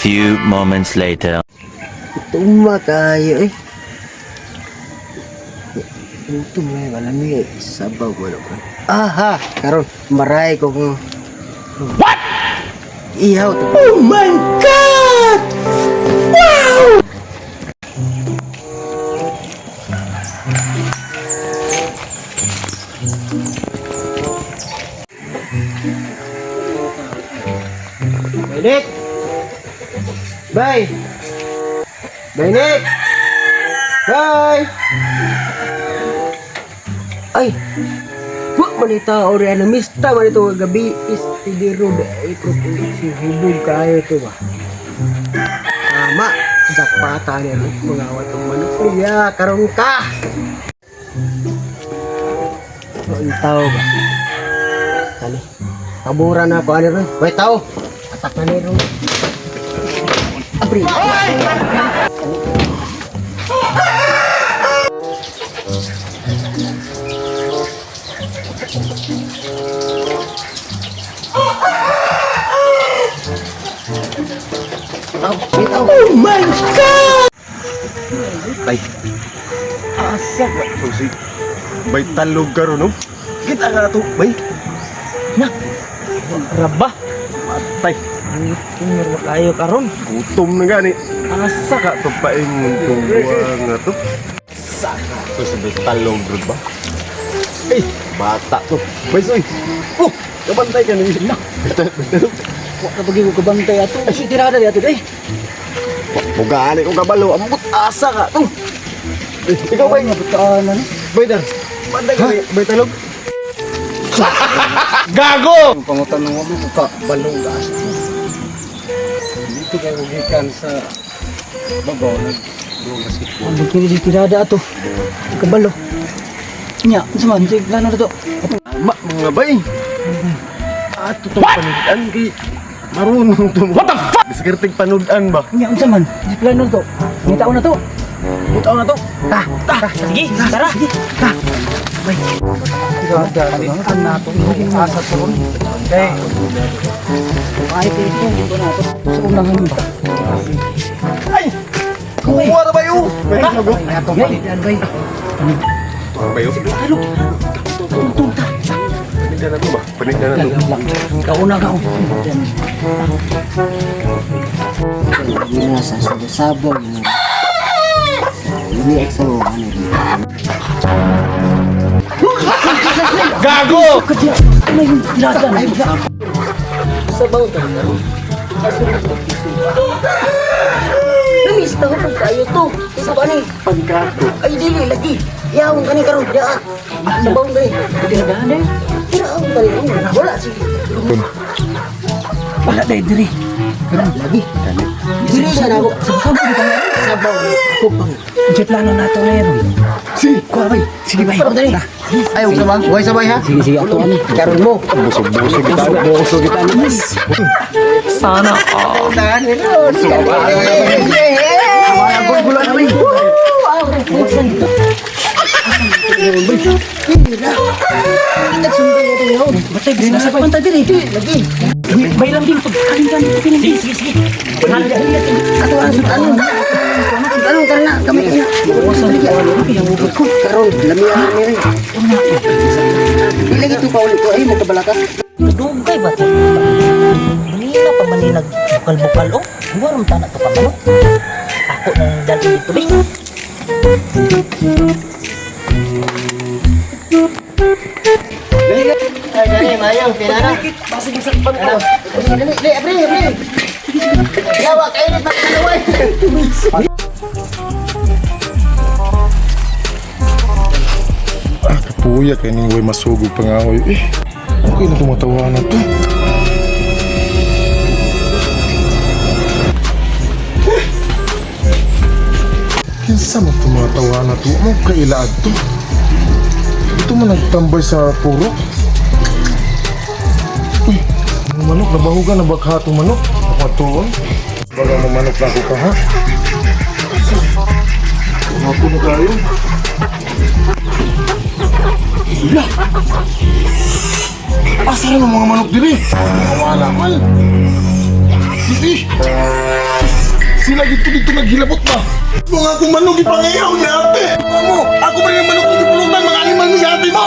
Few moments later. Tuma kayo eh. Gutom na alam niya eh. Sabaw ko na. Aha! Karon, maray ko kung... What? Ihaw to. Oh my God! Wow! Bye, Bye! Bye, Nick! Bye! Ay! Wa man ni tao rin. Namista man ito gabi. Istidiro ay ko si hubog kayo to ba? Tama! Jakpata niya. Mga watong manok. Iya, karon ka! Ang tao ba? Kani? Kabura na ako. Ano ron? May tao! Atak na ni ron. Abri! Tao! May tao! Oh my God! Ay. Asa ka to si Bay talog karon no? Kita ka to, bay. Na! Raba! Matay. Gutom kayo karon. Gutom na gani. Asa ka to paingon tong buwang nga to? Asa ka to si bay talog ron ba? Ay, bata to. Bay soy. Oh, kabantay ka ni. Bay talog. Wa ka pagi ko kabantay ato. Ay, si tirada di ato day. Pugani ko kabalo, ambot asa ka to. Eh, ikaw bay Nga butaan na ni. Bay dar. Bantay ka ni bay talog. Ang pangutan ng mo ka balong gaas. Dito kay gikan sa babaw nag duong basketball. Ang kini di tirada ato. Kabalo. Nya, unsa man sig plano na to? Ma, mga bay. Ato tong panudan kay marunong to. What the fuck? Diskirting panudan ba? Nya, unsa man? Si plano na to. May tao na to. May tao na to. Ta, ta. Sige, tara. Sige, ta. Bay. Tirada ang nato asa to ron. Kay Ay, ito dito na to. Sa unang ba? Ay! Kuha na ba yun? Bay, lago. Ay, atong palitan bay. Bayo? Talo. Tungtong ta. Paninda na to ba? Paninda na to. Lang. Kauna ka. Yun sa sabaw. Ini sa ano. Gago! May tirada na. Sabaw ta. Namis na ko kayo to. Isa ba ni? Pangkato. Ay dili lagi. Yawon kani karon daa. Sabaw kani. Tirada na. Tiraon kani. Wala sige. Wala dai diri. Lagi. Diri sa nako. Sabaw ako pang. Unsay plano nato ngayon? Si! Kuha bay. Sige bay. Ay, og sabay, way sabay ha. Sige sige ato ani. Karon mo. Busog-busog kita. Busog kita ni. Sana all. Tahan ni ron. Gulgulan na rin. Batay bisa sa panta diri. Lagi. Bay lang din pag kalingan dito. Sige sige sige. Ato ang sultan. Anong tara na kami na. Karon lamian ni rin. Dili gitu pa ulit ko ay magkabalaka. Dugay ba to? Manila pa man ni nagbukal-bukal oh. Warom tana to ka manok. Ako nang dalhin dito be. Ay, dali mayo pinana. Basig sa pangkato. Dali, dali, abri, abri. Yawa kainit pa kanaway. Ah, kapuya kay ning way masugog pangahoy. Eh, okay na tumatawa na to. Eh, kinsa man tumatawa na to? Mo kailaad to? Ito man nagtambay sa puro. Uy, ang manok, nabahugan na bakha itong manok. Ako atuon. Baga mo manok na ako ka ha? Ako na tayo. Asa na ang mga manok diri? Wala man. Dili. Sila dito dito naghilabot ba? Mga akong manok ipangayaw ni ate. Amo, ako pa rin ang manok ni pulutan, mga animal ni ate mo.